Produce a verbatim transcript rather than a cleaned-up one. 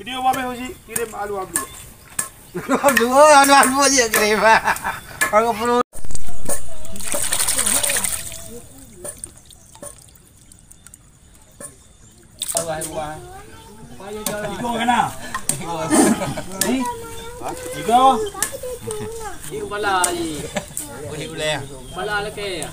Yo, Babe Uji, kirim alu ablu. Alu ablu, alu ablu je kirim. Aku perlu. Igo kana? Ni? Igo? Igo bala lagi. Boleh uleh. Bala lagi.